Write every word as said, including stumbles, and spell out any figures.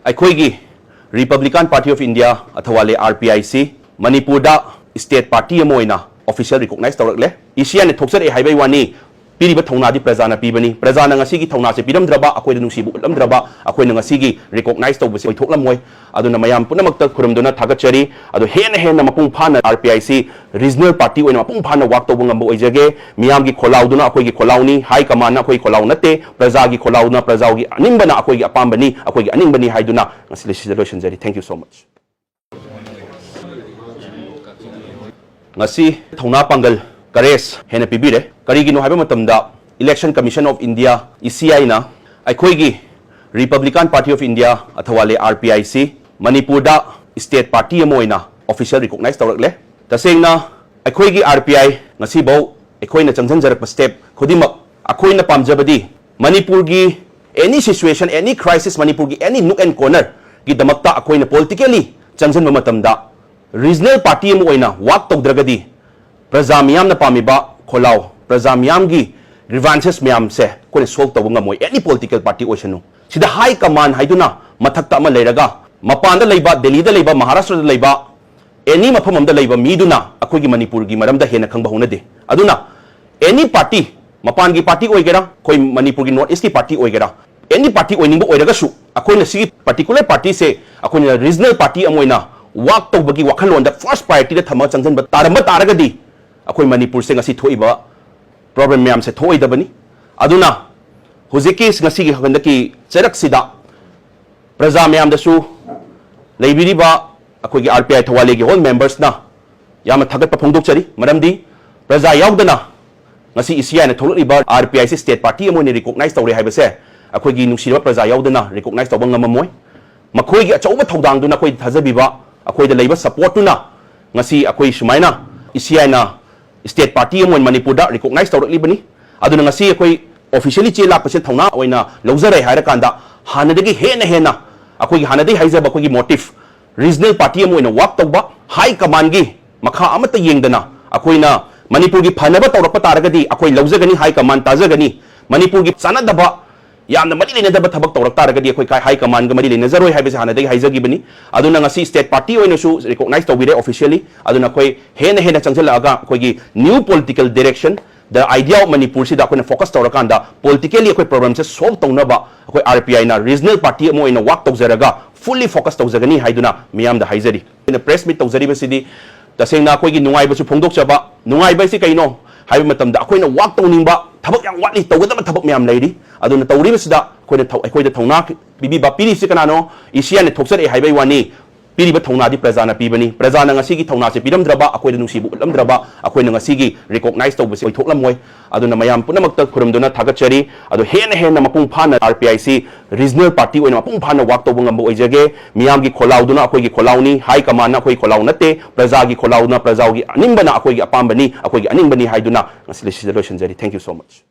ꯑꯩꯈꯣꯏꯒꯤ Republican Party of India, ꯑꯊꯋꯥꯂꯦ, R P I C, ꯃꯅꯤꯄꯨꯔꯗ state party ꯑꯃ ꯑꯣꯏꯅ official recognize ꯇꯧꯔꯛꯂꯦ꯫ E C I ꯅ ꯊꯣꯛꯆꯔꯛꯑꯦ ꯍꯥꯏꯕꯒꯤ ꯋꯥꯅꯤ, ꯄꯤꯔꯤꯕ ꯊꯧꯅꯥꯗꯤ ꯄ꯭ꯔꯖꯥꯅ ꯄꯤꯕꯅꯤ꯫ ꯄ꯭ꯔꯖꯥꯅ ꯉꯁꯤꯒꯤ ꯊꯧꯅꯥꯁꯦ ꯄꯤꯔꯝꯗ꯭ꯔꯕ, ꯑꯩꯈꯣꯏꯗ ꯅꯨꯡꯁꯤꯕ ꯎꯠꯂꯝꯗ꯭ꯔꯕ, ꯑꯩꯈꯣꯏꯅ ꯉꯁꯤꯒꯤ recognize ꯇꯧꯕꯁꯦ ꯑꯣꯏꯊꯣꯛꯂꯝꯃꯣꯏ꯫ ꯑꯗꯨꯅ ꯃꯌꯥꯝ ꯄꯨꯝꯅꯃꯛꯇ ꯈꯨꯔꯨꯝꯗꯨꯅ ꯊꯥꯒꯠꯆꯔꯤ꯫ ꯑꯗꯣ ꯍꯦꯟꯅ ꯍꯦꯟꯅ ꯃꯄꯨꯡ ꯐꯥꯅ R P I C regional party ꯑꯣꯏꯅ ꯃꯄꯨꯡ ꯐꯥꯅ work ꯇꯧꯕ ꯉꯝꯕ ꯑꯣꯏꯖꯒꯦ꯫ ꯃꯤꯌꯥꯝꯒꯤ ꯈꯣꯜꯂꯥꯎꯗꯨꯅ ꯑꯩꯈꯣꯏꯒꯤ ꯈꯣꯜꯂꯥꯎꯅꯤ, high command ꯅ ꯑꯩꯈꯣꯏꯒꯤ ꯈꯣꯜꯂꯥꯎ ꯅꯠꯇꯦ, ꯄ꯭ꯔꯖꯥꯒꯤ ꯈꯣꯜꯂꯥꯎꯅ, ꯄ꯭ꯔꯖꯥꯒꯤ ꯑꯅꯤꯡꯕꯅ ꯑꯩꯈꯣꯏꯒꯤ ꯑꯄꯥꯝꯕꯅꯤ, ꯑꯩꯈꯣꯏꯒꯤ ꯑꯅꯤꯡꯕꯅꯤ ꯍꯥꯏꯗꯨꯅ ꯉꯁꯤ ꯁꯤꯗ ꯂꯣꯏꯁꯤꯟꯖꯔꯤ꯫ Thank you so much꯫ ꯉꯁꯤ ꯊꯧꯅꯥ ꯄꯥꯡꯒꯜ, courage ꯍꯦꯟꯅ ꯄꯤꯕꯤꯔꯦ꯫ ꯀꯔꯤꯒꯤꯅꯣ ꯍꯥꯏꯕ ꯃꯇꯝꯗ, Election Commission of India, E C I ꯅ ꯑꯩꯈꯣꯏꯒꯤ Republican Party of India, ꯑꯊꯋꯥꯂꯦ, R P I C, ꯃꯅꯤꯄꯨꯔꯗ state party ꯑꯃ ꯑꯣꯏꯅ official recognize ꯇꯧꯔꯛꯂꯦ꯫ ꯇꯁꯦꯡꯅ ꯑꯩꯈꯣꯏꯒꯤ R P I ꯉꯁꯤꯐꯥꯎ ꯑꯩꯈꯣꯏꯅ ꯆꯪꯁꯤꯟꯖꯔꯛꯄ step ꯈꯨꯗꯤꯡꯃꯛ, ꯑꯩꯈꯣꯏꯅ ꯄꯥꯝꯖꯕꯗꯤ ꯃꯅꯤꯄꯨꯔꯒꯤ any situation, any crisis, ꯃꯅꯤꯄꯨꯔꯒꯤ any nook and corner ꯒꯤꯗꯃꯛꯇ ꯑꯩꯈꯣꯏꯅ politically ꯆꯪꯁꯤꯟꯕ ꯃꯇꯝꯗ, regional party ꯑꯃ ꯑꯣꯏꯅ work ꯇꯧꯗ꯭ꯔꯒꯗꯤ, ꯄ꯭ꯔꯖꯥ ꯃꯤꯌꯥꯝꯅ ꯄꯥꯝꯃꯤꯕ ꯈꯣꯜꯂꯥꯎ, ꯄ꯭ꯔꯖꯥ ꯃꯤꯌꯥꯝꯒꯤ grievances ꯃꯌꯥꯝꯁꯦ ꯑꯩꯈꯣꯏꯅ solve ꯇꯧꯕ ꯉꯝꯃꯣꯏ, any political party ꯑꯣꯏꯁꯅꯨ꯫ ꯁꯤꯗ high command ꯍꯥꯏꯗꯨꯅ ꯃꯊꯛꯇ ꯑꯃ ꯂꯩꯔꯒ, ꯃꯄꯥꯟꯗ ꯂꯩꯕ, ꯗꯦꯜꯂꯤꯗ ꯂꯩꯕ, ꯃꯍꯥꯔꯥꯁꯇ꯭ꯔꯗ ꯂꯩꯕ, any ꯃꯐꯝ ꯑꯃꯗ ꯂꯩꯕ ꯃꯤꯗꯨꯅ ꯑꯩꯈꯣꯏꯒꯤ ꯃꯅꯤꯄꯨꯔꯒꯤ ꯃꯔꯝꯗ ꯍꯦꯟꯅ ꯈꯪꯕ ꯍꯧꯅꯗꯦ꯫ ꯑꯗꯨꯅ any party, ꯃꯄꯥꯟꯒꯤ party ꯑꯣꯏꯒꯦꯔꯥ, ꯑꯩꯈꯣꯏ ꯃꯅꯤꯄꯨꯔꯒꯤ North East ꯀꯤ party ꯑꯣꯏꯒꯦꯔꯥ, any party ꯑꯣꯏꯅꯤꯡꯕ ꯑꯣꯏꯔꯒꯁꯨ, ꯑꯩꯈꯣꯏꯅ ꯁꯤꯒꯤ particular party ꯁꯦ ꯑꯩꯈꯣꯏꯅ regional party ꯑꯃ ꯑꯣꯏꯅ work ꯇꯧꯕꯒꯤ ꯋꯥꯈꯜꯂꯣꯟꯗ first priority ꯗ ꯊꯝꯃꯒ ꯆꯪꯁꯤꯟꯕ ꯇꯥꯔꯝꯕ ꯇꯥꯔꯒꯗꯤ, ꯑꯩꯈꯣꯏ ꯃꯅꯤꯄꯨꯔꯁꯦ ꯉꯁꯤ ꯊꯣꯛꯏꯕ problem ꯃꯌꯥꯝꯁꯦ ꯊꯣꯛꯑꯣꯏꯗꯕꯅꯤ꯫ ꯑꯗꯨꯅ ꯍꯧꯖꯤꯛꯀꯤ, ꯉꯁꯤꯒꯤ, ꯍꯟꯗꯛꯀꯤ ꯆꯩꯔꯛꯁꯤꯗ ꯄ꯭ꯔꯖꯥ ꯃꯌꯥꯝꯗꯁꯨ, ꯂꯩꯕꯤꯔꯤꯕ ꯑꯩꯈꯣꯏꯒꯤ R P I ꯊꯧꯋꯥꯂꯦꯒꯤ whole members ꯅ ꯌꯥꯝꯅ ꯊꯥꯒꯠꯄ ꯐꯣꯡꯗꯣꯛꯆꯔꯤ꯫ ꯃꯔꯝꯗꯤ ꯄ꯭ꯔꯖꯥ ꯌꯥꯎꯗꯅ ꯉꯁꯤ E C I ꯅ ꯊꯣꯛꯂꯛꯂꯤꯕ R P I ꯁꯤ state party ꯑꯃ ꯑꯣꯏꯅ recognize ꯇꯧꯔꯦ ꯍꯥꯏꯕꯁꯦ ꯑꯩꯈꯣꯏꯒꯤ ꯅꯨꯡꯁꯤꯔꯕ ꯄ꯭ꯔꯖꯥ ꯌꯥꯎꯗꯅ recognize ꯇꯧꯕ ꯉꯝꯃꯝꯃꯣꯏ꯫ ꯃꯈꯣꯏꯒꯤ ꯑꯆꯧꯕ ꯊꯧꯗꯥꯡꯗꯨꯅ, ꯑꯩꯈꯣꯏ ꯊꯥꯖꯕꯤꯕ, ꯑꯩꯈꯣꯏꯗ ꯂꯩꯕ support ꯇꯨꯅ ꯉꯁꯤ ꯑꯩꯈꯣꯏ ꯁꯨꯃꯥꯏꯅ E C I ꯅ state party ꯑꯃ ꯑꯣꯏꯅ ꯃꯅꯤꯄꯨꯔꯗ recognize ꯇꯧꯔꯛꯂꯤꯕꯅꯤ꯫ ꯑꯗꯨꯅ ꯉꯁꯤ ꯑꯩꯈꯣꯏ officially ꯆꯦ ꯂꯥꯛꯄꯁꯦ ꯊꯧꯅꯥ ꯑꯣꯏꯅ ꯂꯧꯖꯔꯦ ꯍꯥꯏꯔꯀꯥꯟꯗ, ꯍꯥꯟꯅꯗꯒꯤ ꯍꯦꯟꯅ ꯍꯦꯟꯅ ꯑꯩꯈꯣꯏꯒꯤ ꯍꯥꯟꯅꯗꯒꯤ ꯍꯥꯏꯖꯕ ꯑꯩꯈꯣꯏꯒꯤ motive, regional party ꯑꯃ ꯑꯣꯏꯅ work ꯇꯧꯕ, high command ꯒꯤ ꯃꯈꯥ ꯑꯃꯠꯇ ꯌꯦꯡꯗꯅ ꯑꯩꯈꯣꯏꯅ ꯃꯅꯤꯄꯨꯔꯒꯤ ꯐꯅꯕ ꯇꯧꯔꯛꯄ ꯇꯥꯔꯒꯗꯤ ꯑꯩꯈꯣꯏ ꯂꯧꯖꯒꯅꯤ, high command ꯇꯥꯖꯒꯅꯤ꯫ ꯃꯅꯤꯄꯨꯔꯒꯤ ꯆꯥꯟꯅꯗꯕ ꯌꯥꯝꯅ ꯃꯔꯤ ꯂꯩꯅꯗꯕ ꯊꯕꯛ ꯇꯧꯔꯛ ꯇꯥꯔꯒꯗꯤ ꯑꯩꯈꯣꯏ ꯀꯥꯏ-, high command ꯒ ꯃꯔꯤ ꯂꯩꯅꯖꯔꯣꯏ ꯍꯥꯏꯕꯁꯦ ꯍꯥꯟꯅꯗꯒꯤ ꯍꯥꯏꯖꯈꯤꯕꯅꯤ꯫ ꯑꯗꯨꯅ ꯉꯁꯤ state party ꯑꯣꯏꯅꯁꯨ recognize ꯇꯧꯕꯤꯔꯦ officially꯫ ꯑꯗꯨꯅ ꯑꯩꯈꯣꯏ ꯍꯦꯟꯅ ꯍꯦꯟꯅ ꯆꯪꯁꯤꯜꯂꯛꯑꯒ ꯑꯩꯈꯣꯏꯒꯤ new political direction, the idea of ꯃꯅꯤꯄꯨꯔꯁꯤꯗ ꯑꯩꯈꯣꯏꯅ focus ꯇꯧꯔꯀꯥꯟꯗ politically ꯑꯩꯈꯣꯏ problem ꯁꯦ solve ꯇꯧꯅꯕ ꯑꯩꯈꯣꯏ R P I ꯅ regional party ꯑꯃ ꯑꯣꯏꯅ work ꯇꯧꯖꯔꯒ fully focus ꯇꯧꯖꯒꯅꯤ ꯍꯥꯏꯗꯨꯅ ꯃꯤꯌꯥꯝꯗ ꯍꯥꯏꯖꯔꯤ꯫ ꯑꯩꯅ press meet ꯇꯧꯖꯔꯤꯕꯁꯤꯗꯤ ꯇꯁꯦꯡꯅ ꯑꯩꯈꯣꯏꯒꯤ ꯅꯨꯡꯉꯥꯏꯕꯁꯨ ꯐꯣꯡꯗꯣꯛꯆꯕ, ꯅꯨꯡꯉꯥꯏꯕ ꯍꯥꯏꯁꯤ ꯀꯩꯅꯣ ꯍꯥꯏꯕ ꯃꯇꯝꯗ ꯑꯩꯈꯣꯏꯅ work ꯇꯧꯅꯤꯡꯕ ꯊꯕꯛ ꯌꯥꯝ ꯋꯥꯠꯂꯤ, ꯇꯧꯒꯗꯕ ꯊꯕꯛ ꯃꯌꯥꯝ ꯂꯩꯔꯤ꯫ ꯑꯗꯨꯅ ꯇꯧꯔꯤꯕꯁꯤꯗ ꯑꯩꯈꯣꯏꯅ ꯊꯧ-, ꯑꯩꯈꯣꯏꯗ ꯊꯧꯅꯥ ꯄꯤꯕꯤꯕ, ꯄꯤꯔꯤꯁꯤ ꯀꯅꯥꯅꯣ? ꯏꯁꯤꯌꯥꯟꯅ ꯊꯣꯛꯆꯔꯛꯑꯦ ꯍꯥꯏꯕꯒꯤ ꯋꯥꯅꯤ꯫ ꯄꯤꯔꯤꯕ ꯊꯧꯅꯥꯗꯤ ꯄ꯭ꯔꯖꯥꯅ ꯄꯤꯕꯅꯤ꯫ ꯄ꯭ꯔꯖꯥꯅ ꯉꯁꯤꯒꯤ ꯊꯧꯅꯥꯁꯦ ꯄꯤꯔꯝꯗ꯭ꯔꯕ, ꯑꯩꯈꯣꯏꯗ ꯅꯨꯡꯁꯤꯕ ꯎꯠꯂꯝꯗ꯭ꯔꯕ, ꯑꯩꯈꯣꯏꯅ ꯉꯁꯤꯒꯤ recognize ꯇꯧꯕꯁꯦ ꯑꯣꯏꯊꯣꯛꯂꯝꯃꯣꯏ꯫ ꯑꯗꯨꯅ ꯃꯌꯥꯝ ꯄꯨꯝꯅꯃꯛꯇ ꯈꯨꯔꯨꯝꯗꯨꯅ ꯊꯥꯒꯠꯆꯔꯤ꯫ ꯑꯗꯣ ꯍꯦꯟꯅ ꯍꯦꯟꯅ ꯃꯄꯨꯡ ꯐꯥꯅ R P I C regional party ꯑꯣꯏꯅ ꯃꯄꯨꯡ ꯐꯥꯅ work ꯇꯧꯕ ꯉꯝꯕ ꯑꯣꯏꯖꯒꯦ꯫ ꯃꯤꯌꯥꯝꯒꯤ ꯈꯣꯜꯂꯥꯎꯗꯨꯅ ꯑꯩꯈꯣꯏꯒꯤ ꯈꯣꯜꯂꯥꯎꯅꯤ, high command ꯅ ꯑꯩꯈꯣꯏꯒꯤ ꯈꯣꯜꯂꯥꯎ ꯅꯠꯇꯦ, ꯄ꯭ꯔꯖꯥꯒꯤ ꯈꯣꯜꯂꯥꯎꯅ, ꯄ꯭ꯔꯖꯥꯒꯤ ꯑꯅꯤꯡꯕꯅ ꯑꯩꯈꯣꯏꯒꯤ ꯑꯄꯥꯝꯕꯅꯤ, ꯑꯩꯈꯣꯏꯒꯤ ꯑꯅꯤꯡꯕꯅꯤ ꯍꯥꯏꯗꯨꯅ ꯉꯁꯤ ꯁꯤꯗ ꯂꯣꯏꯁꯤꯟꯖꯔꯤ꯫ Thank you so much꯫